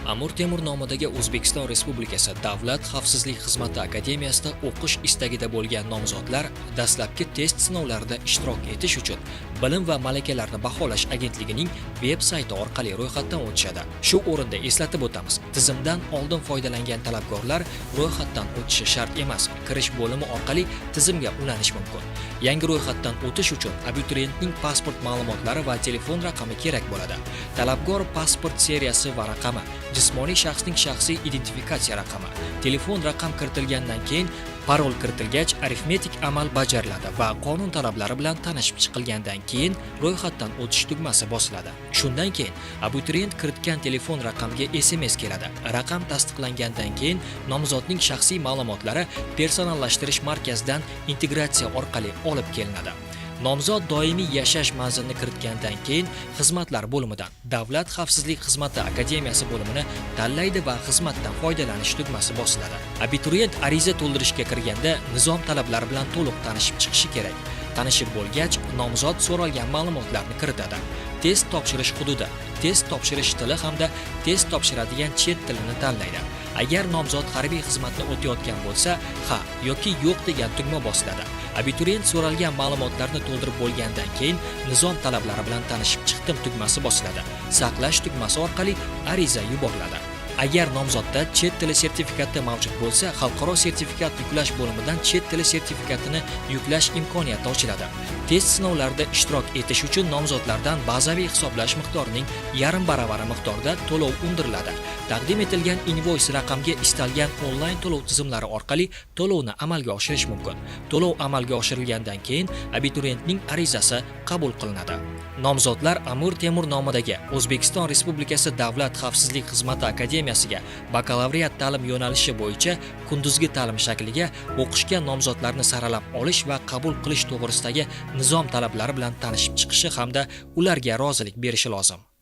Amir Temur nomidagi O'zbekiston Respublikasi Davlat xavfsizlik xizmati akademiyasida o'qish istagida bo'lgan nomzodlar dastlabki test sinovlarida ishtirok etish uchun Bilim va malakalarni baholash agentligining veb sayti orqali ro'yxatdan o'tishadi. Shu o'rinda eslatib o'tamiz, tizimdan oldin foydalangan talabgorlar ro'yxatdan o'tishi shart emas, kirish bo'limi orqali tizimga ulanish mumkin. Yangi ro'yxatdan o'tish uchun abituriyentning pasport ma'lumotlari va telefon raqami kerak bo'ladi. Talabgor pasport seriyasi va raqami, jismoniy shaxsning shaxsiy identifikatsiya raqami, telefon raqam kiritilgandan keyin parol kiritilgach, arifmetik amal bajariladi va qonun talablari bilan tanishib chiqilgandan keyin ro'yxatdan o'tish tugmasi bosiladi. Shundan keyin abituriyent kiritgan telefon raqamiga SMS keladi. Raqam tasdiqlangandan keyin nomzodning shaxsiy ma'lumotlari personallashtirish markazidan integratsiya orqali olib kelinadi. Nomzod doimiy yashash manzilini kiritgandan keyin xizmatlar bo'limidan Davlat xavfsizlik xizmati akademiyasi bo'limini tanlaydi va xizmatdan foydalanish tugmasi bosiladi. Abituriyent ariza to'ldirishga kirganda nizom talablari bilan to'liq tanishib chiqishi kerak. Tanishib bo'lgach, nomzod so'ralgan ma'lumotlarni kiritadi. Test topshirish hududi, test topshirish tili hamda test topshiradigan chet tilini tanlaydi. Agar nomzod harbiy xizmatni o'tayotgan bo'lsa, ha yoki yo'q degan tugma bosiladi. Abituriyent so'ralgan ma'lumotlarni to'ldirib bo'lgandan keyin nizom talablari bilan tanishib chiqdim tugmasi bosiladi. Saqlash tugmasi orqali ariza yuboriladi. Agar nomzodda chet tili sertifikati mavjud bo'lsa, xalqaro sertifikat yuklash bo'limidan chet tili sertifikatini yuklash imkoniyati ochiladi. Test sinovlarida ishtirok etish uchun nomzodlardan bazaviy hisoblash miqdorining yarim baravari miqdorda to'lov undiriladi. Taqdim etilgan invoice raqamga istalgan onlayn to'lov tizimlari orqali to'lovni amalga oshirish mumkin. To'lov amalga oshirilgandan keyin abituriyentning arizasi qabul qilinadi. Nomzodlar Amir Temur nomidagi O'zbekiston Respublikasi Davlat xavfsizlik xizmati akademiyasiga bakalavriat ta'lim yo'nalishi bo'yicha kunduzgi ta'lim shakliga o'qishga nomzodlarni saralab olish va qabul qilish to'g'risidagi nizom talablari bilan tanishib chiqishi hamda ularga rozilik berishi lozim.